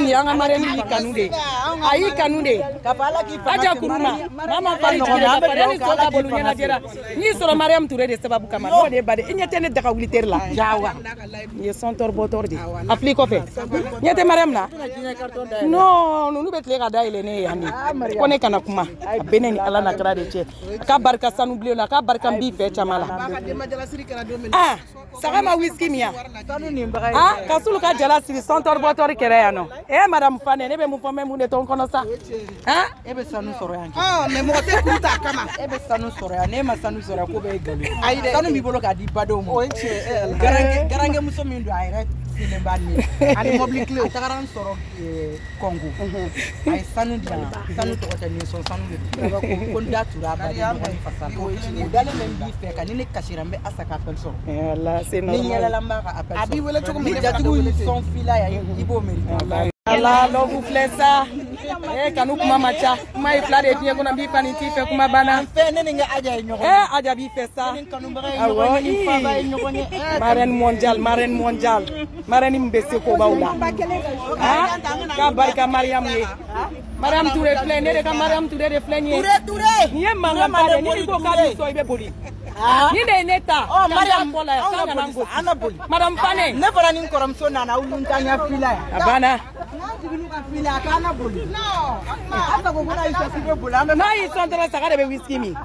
Nin an ka marraine y'i kanu de. A y'i kanu de. Aja Kuruma, mama fari jiginna ka fari ni so ka boli ɲɛnajɛra. N y'i sɔrɔ Mariam Touré de sababu kama. N'o de ye ba de. I ɲɛ tɛ ne daga wuli teri la. Jawa. Nin ye sɔntɔri bɔtɔri de. A fili kɔfɛ. Ɲɛ tɛ Mariam na? Non, ninnu bɛ tile ka dayɛlɛ ne ye yan de. Ko ne kana kuma. A bɛ ne ni Ala n'a kira de cɛ. A ka barika sanu bilen na, a ka barika n b'i fɛ caman la. Ah, saga ma whisky min yan. Ah, ka Sulu ka jala siri sɔntɔri bɔtɔri kɛrɛ yan nɔ. Eh, madame Fane, ne bɛ mun fɔ n bɛ mun de to n kɔnɔ sa? Ah, e bɛ sanu sɔrɔ yan. Mais mɔgɔ tɛ kuru t'a kama. E bɛ sanu sɔrɔ yan, n'e ma sanu sɔrɔ yan ko bɛɛ ye nkalon ye. Ayi dɛ. Sanu b'i bolo k'a di badenw ma. O ye tiɲɛ ye. Garankɛ garankɛmuso min don a yɛrɛ selen b'a ni. Ani mobili clé. A tagara n sɔrɔ Kɔngo. A ye sanu di yan. Sanu tɔgɔ tɛ nisɔn sanu de don. Ko n da tura a baden ɲɔgɔn fasa la. O dalen bɛ n b'i fɛ kan ni ne kasira n bɛ Asa ka appel sɔrɔ. Voilà, c'est Ni normal. yɛlɛla n b'a ka appel sɔrɔ. A b'i wele cogo min, Ni ne fana bɛ jatigiw wele y'i ten. sɔn f'i la yan i b'o mérite. Ala love filɛ sa. Eh, kanu kuma man ca. Kuma ye fila de ye diɲɛ kɔnɔ, n b'i fa ni t'i fɛ kuma banna. Fɛn ne ni n ka Aja ye ɲɔgɔn ye. Eh, Aja b'i fɛ sa. Ne ni n kanubaga ye ɲɔgɔn ye, ne ni n faba ye ɲɔgɔn ye. Eh, Marraine mondiale, marraine mondiale. Marraine min bɛ se kobaw la. Ah, k'a barika Mariam ye. Mariam Touré filɛ, ne de ka Mariam Touré de filɛ nin ye. Touré Touré. Nin ye mankanba de ye, n'i ko k'a b'i sɔn i bɛ boli. Nin de ye ne ta. Ɔ Mariam, K'an kɔ la yan, anw k'an ka kana n boli sa, gosi. an ka boli. Madame Fane. Ne fana ni n kɔrɔmuso nana aw n taa ɲɛ fila yan. A banna. N'an jiginn'u ka fila a k'an na boli. Asa ko ko n'a y'i sɔn k'i bɛ boli an bɛ. N'a y'i sɔn dɔrɔn saga de bɛ whisky min.